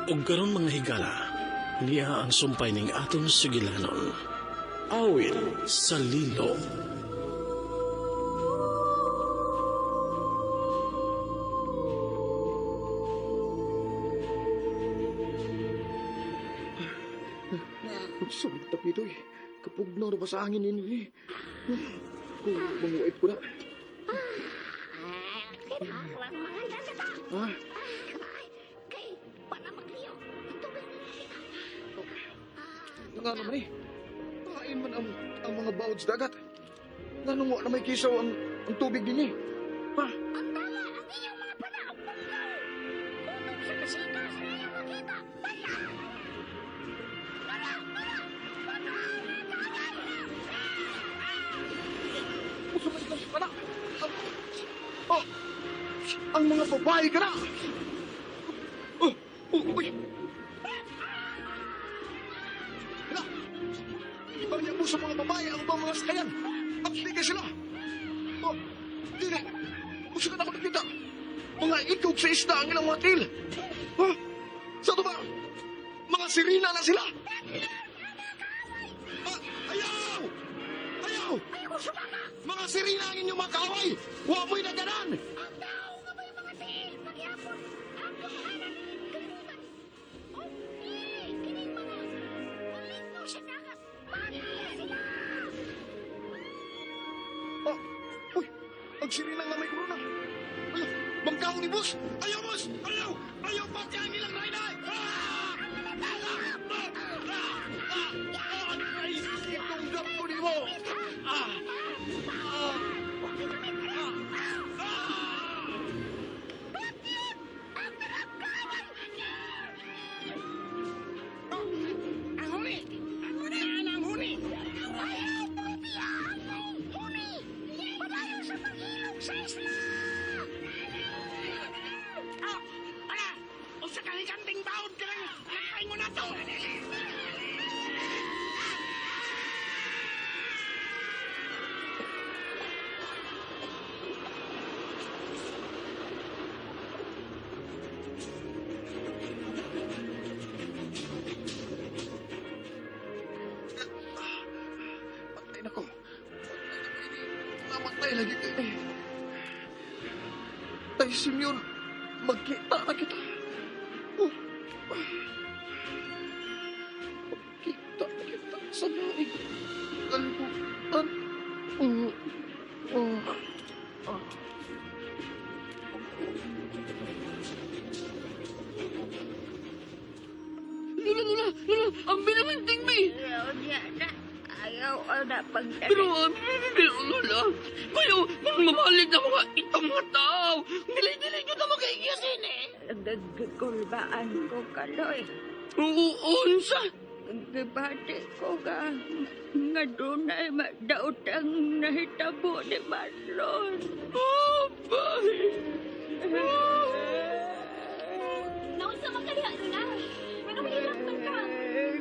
Ug karon, mga higala, niya ang sumpay ning aton sugilanon. Awit sa Lilo. Sumit tapito eh. Kapugnaw na ba sa hangin ini eh. Kung manguait ko na. Kinahanglan mga data. Ha? Kay para magliyo. Ang tubig nila kita. Nga naman eh. Kain man ang mga bawod sa dagat. Ngano nga na may kisaw ang tubig din eh. Ha? Ang tama ang iyong mga panaw. Kutob sa kasika sa iyong makita. Wala! Wala! Wala! Wala! Uso man lang pala. Ang, oh, ang mga babae ka na! Oh, oh, uy! Hala! Ibang mo sa mga babae ang ibang mga sakayan! Absli ka sila! Oh, dili! Uso ka na ako nakita! Mga ikog sa isda ang ilang mga til! Ha? Sa ito ba? Mga sirina na sila! Ah, ayaw! Ayaw! Ayaw sumama! Mga sirina ang inyong mga kaaway! Huwag mo'y naganan! Ang tao nga may mga tiil pagyapon. Ang kamahalan kalimutan. Oh, eh, kining mga maligno sa dagat. Mati sila! Oh, uy, ang sirina nga may corona. Ayaw, bangkaw ni boss! Ayaw, boss! Ayaw! Ayaw, pati ang ilang ride! Ah! Ah! Ah! Ah! Ah! Ay, itong gap ko ni mo! Ah! Ah! Ah! Ang huni! Ang huni! Ang huni! Ayaw, pumitiya! Ang huni! Padayon sa pag-ilog sa isla! Ah, ala! Usa ka higanting baod ka lang! Nakain mo na to! Patay na ko. Patay na ko ini. Namatay lagi ko ini. Tay Simeon, magkita na kita. Oh. Magkita na kita sa laing kalibutan. Oh. Oh. Ah. Lola, Lola, Lola, ang binaminting mi. Ayaw niya na. Ayaw na pagdala. Pero, pero, Lola, kayo, mamahalin na mga itong mga tao. Dili-dili nyo na makaiyasin eh. Nagkikulbaan ko kaloy. Oo, unsa. Gibati ko ka nga dunay madaot ang nahitabo ni Marlon. Oh, bye. Naunsa man kaniya, Lola? Ano may man ka?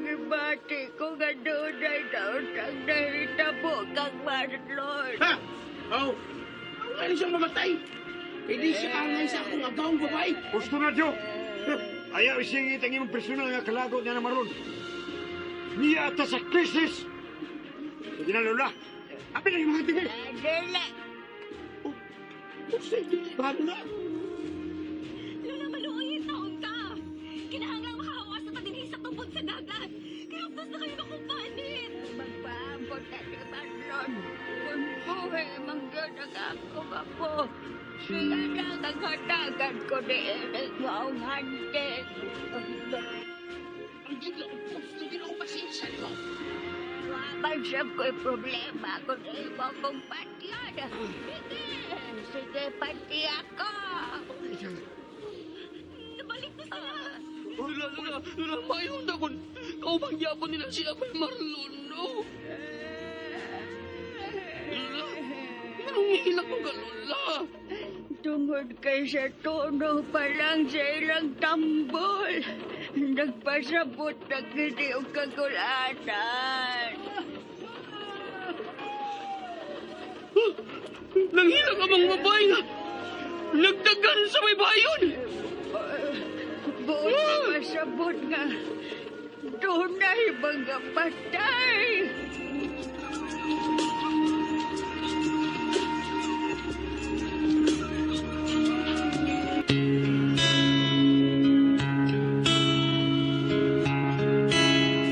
Gibati ko nga dunay daot ang nahitabo kang Marlon. Ha? Oh! Ang ano siyang mamatay? Hindi siya kangay sa akong agawang babae. Gusto na, Diyo! Ayaw isingit ang imong personal nga kalagot niya na maron. Niya ata sa krisis! Sige na, Lola. Abi na yung mga tingin. Dili. Usa, dili ba na? Lola, maluoyin taon ka. Kinahanglang makahawas na ta dinhi sa tubod sa dagat. Kaya uptos na kayo nakumpanit. Magpaabot na ni Marlon. Kung buhay man gyud ang akong apo. Siya lang ang hatagan ko ni Eric maong handing. Ang gila, gusto gila ko pasensya niyo. Waman siya ko'y problema kung imo kong patyan. Sige, sige, pati ako. Nabalik na sila. Lola, Lola, Lola, mayon na kun. Kaupang yapon nila sila may Marlon, no? Lola, anong hihilak mo ka, Lola? Tungod kay sa tono pa lang sa ilang tambol. Nagpasabot na kini og kagulatan. Nanghilak ang mga babae nga. Nagdagan sa may bayon. Buot na masabot. Pasabot nga dunay mga patay.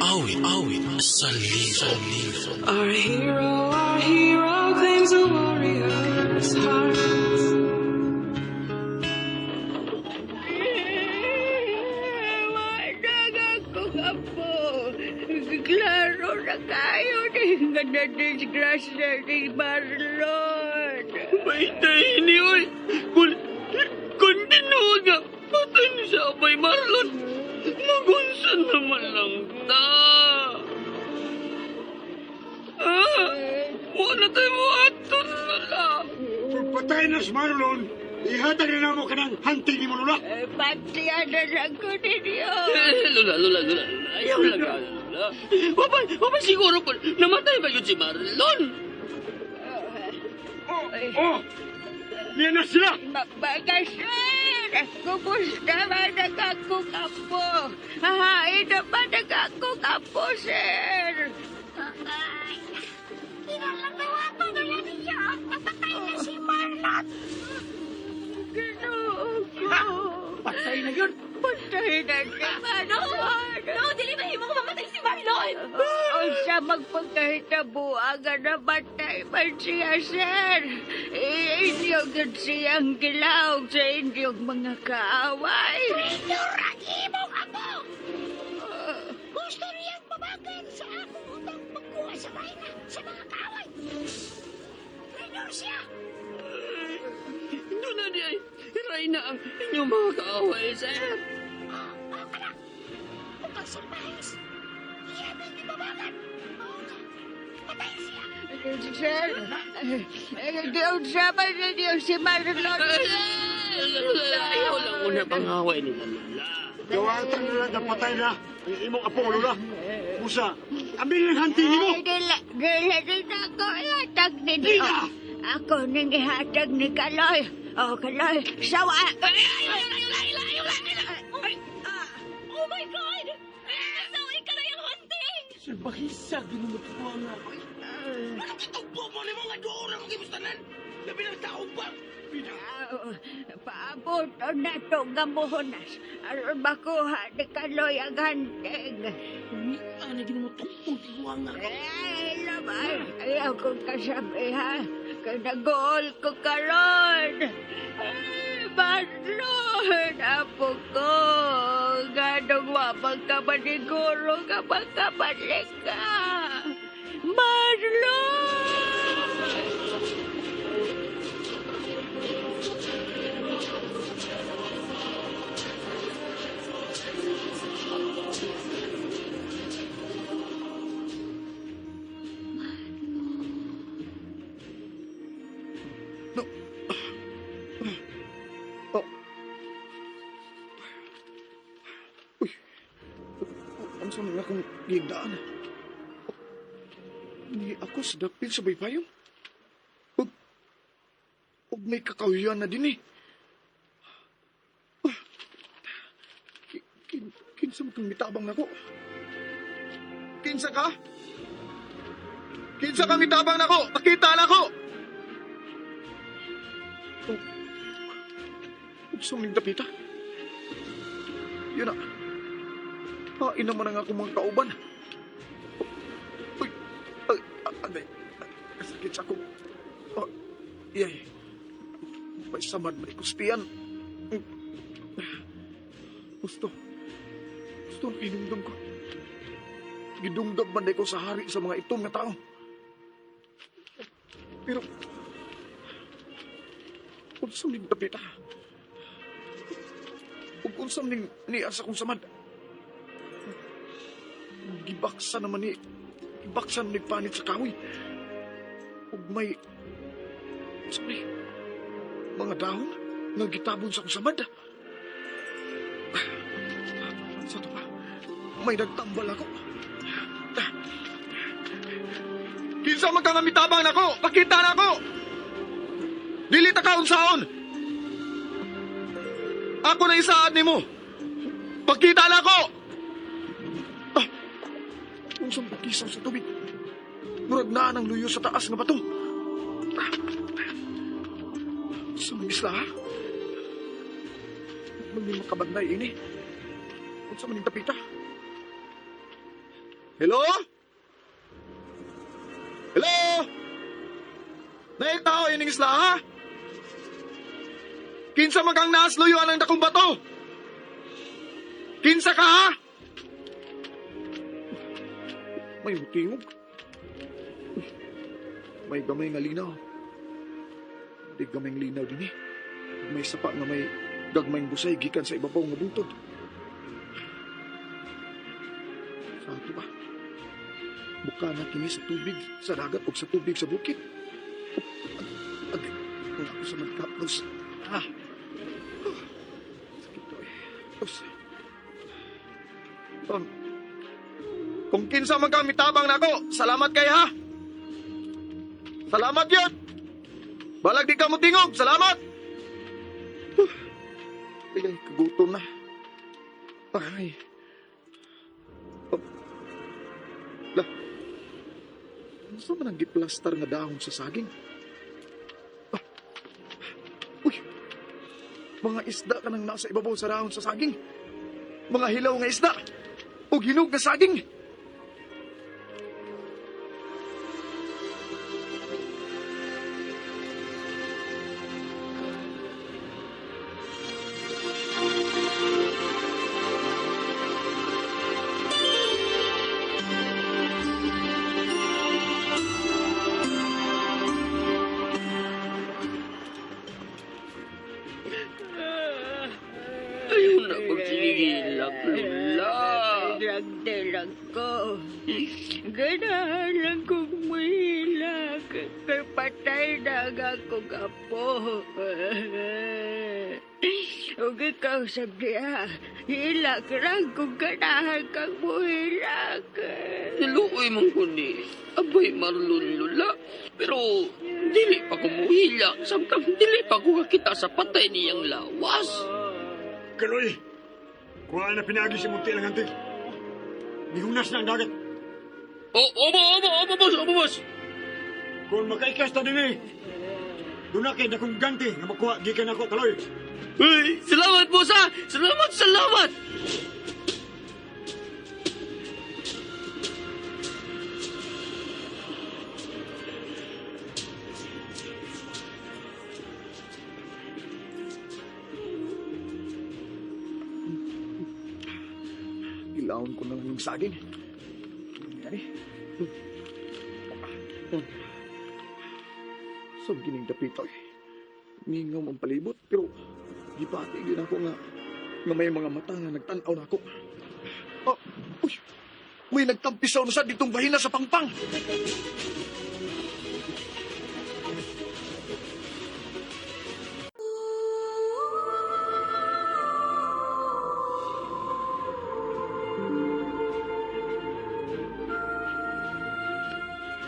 Awit, awit sa libo. Our hero claims a warrior's heart. Wala akong apo. Klaro na kayo ni nga na-disgrasya ni Marlon. Baitay ni oy. Kung tinuod nga, patay ni siya abay Marlon. Magunsan naman lang ta. Ah, wala tayo mo aton Lola. Kung patay na si Marlon, ihatag na namo ka ng hunting ni mo, Lola. Patiyan na lang ko ninyo. Eh, Lola, Lola, Lola, Lola. Ayaw lang ka, Lola. Wapay siguro po, namatay ba yun si Marlon? Oh, oh! Niya na sila! Mabagasir! Kumusta man ang akong apo? Hahain na ba ang akong apo, sir? Kinalagawa na lang niya. Napatay na si Marlon. Ginoo ko. Patay na yun. Patay na si Marlon. No, dili mahimo ko mamatay si Marlon. O siya magpagkahitabo ang namatay man siya, sir. Inyo gud siyang gilaw sa inyong mga kaaway. Traitor ang imong apo. Gusto niyang babagan sa akong utang pagkuha sa Reyna sa mga kaaway. Traitor siya. Doon na di ay, Reyna ang inyong mga kaaway, sir. Oh, kana. Ug ang salbahis. Iya may gibabagan. Mao nga, patay siya. Sir, giunsa man ninyo si Marlon. Lola, ayaw lang una pangaway nila, Lola. Gawatan na lang na patay na ang imong apo, Lola. Musa, amin ng hunting ni mo! Ay, dili, dili din ako ihatag ninyo. Dili! Ako ning ihatag ni Kaloy. Oh, Kaloy, sawa. Oh my God! Nasaway ka na yung hunting! Salbahisa, ginumot ko ang ako. Ano kitugpo mo ni mo nga doon ang gibustanan? Labi ng tao pa. Paabot na to nga muhunas. Aron makuha ni Kaloy ang hunting. Ano ginumot ko ang ako? Eh, laman, ayaw kong kasabi ha. Kay nag-goal ko karon. Ay, Marlon, apo ko. Ganong wa magkamaniguro ka magkabalik ka. Marlon! Uy, ang sa mga akong gigdaan. Ni ako sa dapit sa baybayon. Ug, ug may kakahuyan na din eh. Ah, Kinsa mo kang mitabang nako? Kinsa ka? Kinsa kang mitabang nako? Pakita nako! Oh, ug sa mga dapita. Yun na. Hain naman ang akong mga kauban. Uy, ay, ay, ay, sakit sa akong. Oh, iyay. May samad, may kustiyan. Gusto. Gusto ang inumdum ko. Gidungdam man ko sa hari sa mga itom nga tao. Pero, unsam ning dapita. Ug unsam ning niya sa akong samad. Gibaksa naman ni gibaksa ni panit sa kahoy. Ug may sorry, mga dahon nga gitabon sa akong samad. Sa to pa, may nagtambal ako. Kinsa man ka nga mitabang nako, pakita nako. Dili ta ka unsaon. Ako na isaad nimo. Pakita na ako! Ah! Unsang pakisaw sa tubig? Murag na ang luyo sa taas nga bato. Ah! Sa mga isla, ha? May makabagnay ini. Unsa man ning tapita? Hello? Hello? Naay tao ining isla, ha? Kinsa man kang naas luyuan ang dakong bato? Kinsa ka, ha? May tingog. May gamay nga linaw. Di gamay nga linaw din eh. May sapa nga may gagmayng busay gikan sa ibabaw nga bungtod. Sa ato ba? Buka na kini sa tubig sa dagat o sa tubig sa bukid. Ag, wala ko sa magkapos. Ah. Sakit to eh. Tapos, kung kinsa man kang mitabang nako, salamat kay ha. Salamat yun. Balag di ka mo tingog, salamat. Ay, ay, kagutom na. Ay. Oh. La. Ano man ang giplastar nga dahon sa saging? Ah. Uy. Mga isda ka nang nasa ibabaw sa dahon sa saging. Mga hilaw nga isda. O hinog nga saging. Ayaw na kong sinigilak, Lola. Dilag-dilag ko. Ganahan lang kong muhilak. Kay patay na ang akong apo. Ug ikaw sa diha, hilak lang kung ganahan kang muhilak. Niluoy man ko ni Abay Marlon, Lola. Pero dili pa ko muhilak. Samtang dili pa ko kakita sa patay niyang lawas. Kaloy, kuha na pinagi si Munti lang antig. Nihunas na ang dagat. O, obo, obo, obo, boss, obo, boss. Kung makaikas ta din eh, doon na kay dakong ganti nga makuha gikan ako, Kaloy. Uy, salamat, boss, ha! Salamat, salamat! Ilaon ko na lang yung saging. Ano So, gining dapitoy. Mingaw ang palibot, pero gipati gyud ako nga may mga mata nga nagtan-aw na ako. Oh, uy, may nagtampisaw na sa ditong bahina sa pangpang.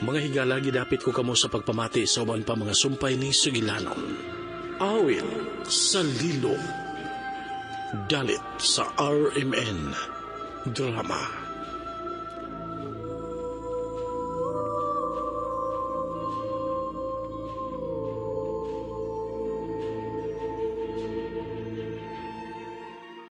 Mga higala, gidapit ko kamo sa pagpamati sa uban pa mga sumpay ni Sugilanon. Awit sa Lilo. Dalit sa RMN Drama.